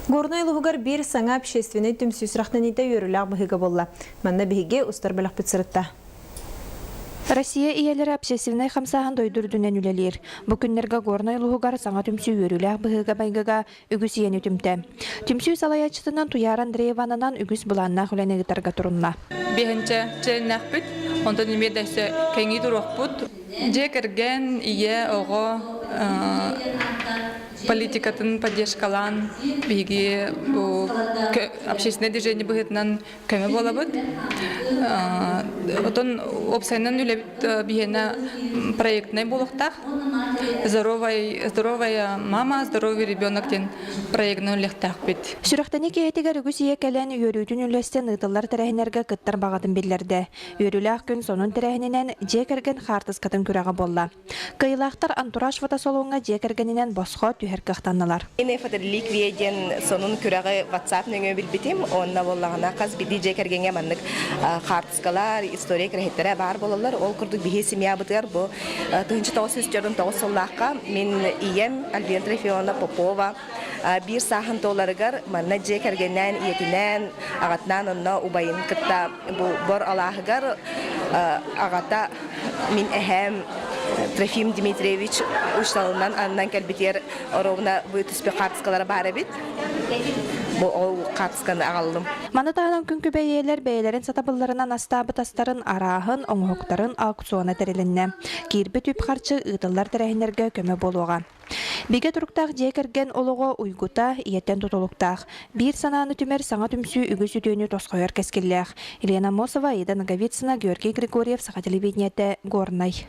Горнай улууһугар биир саҥа общественнай түмсүү сүрэхтэниитэ үөрүүлээх быһыыга буолла. Манна биһиги устар бөлөхпүт сырытта. Россия ийэлэрэ общественнай хамсааһын дойду үрдүнэн үлэлиир. Бу күннэргэ Горнай улууһугар саҥа түмсүү үөрүүлээх быһыыга-майгыга үгүс ийэни түмтэ. Түмсүү салайааччытынан Туйаара Андрееванынан үгүс былааннаах үлэни ыытарга турунна. Биэһинчэ чилэннэхпит, онтон эмиэ да өссө кэҥии туруохпут. Дьиэ кэргэн, ийэ, оҕо политикатын поддержкалаан биһиги бу общественное движение быһыытынан көмө буолабыт. Отон уопсайынан үлэбит биһиэнэ проектнай буолуохтаах. Здоровая, здоровая мама, здоровый ребенок диэн проектынан үлэхтээхпит. Сүрэхтэнии киэһэтигэр үгүс ийэ кэлэн үөрүүтүн үллэстэн ыытыллар тэрээһиннэргэ кыттар баҕатын биллэрдэ. Үөрүүлээх күн сонун тэрээһининэн дьиэ кэргэн хаартыскатын күрэҕэ буолла. Кыайыылаахтар Антураж фотосалоҥҥа дьиэ кэргэнинэн босхо түһэр кыахтаннылар. Фотореликвия диэн сонун күрэҕи WhatsApp нөҥүө билбитим. Уонна буоллаҕына хас биирдии дьиэ кэргэҥҥэ маннык хаартыскалар, история кэрэһиттэрэ баар буолаллар. Ол курдук биһи семьябытыгар бу 1949 сыллаахха мин ийэм Альбина Трофимовна Попова биир сааһын туоларыгар манна дьиэ кэргэнинээн ийэтинээн, аҕатынаан онно убайын кытта бу бор алааһыгар аҕата мин эһээм Трофим Дмитриевич учууталынан аннан кэлбитигэр оруобуна бу түспүт хаартыскалара баар эбит. Бу ол хаартысканы аҕаллым. Маны таһынан күн күбэй ийэлэр бэйэлэрин сатабылларынан астаабыт астарын арааһын, оҥоһуктарын аукциона тэрилиннэ. Киирбит үп-харчы ыытыллар тэрээһиннэргэ көмө буолуоҕа. Бигэ туруктаах дьиэ кэргэн олоҕо уйгута ийэттэн тутулуктаах. Биир санааны түмэр саҥа түмсүү үгүс үтүөнү тосхойор кэскиллээх. Елена Аммосова, Аида Ноговицына, Георгий Григорьев, Саха телевидениетэ, Горнай.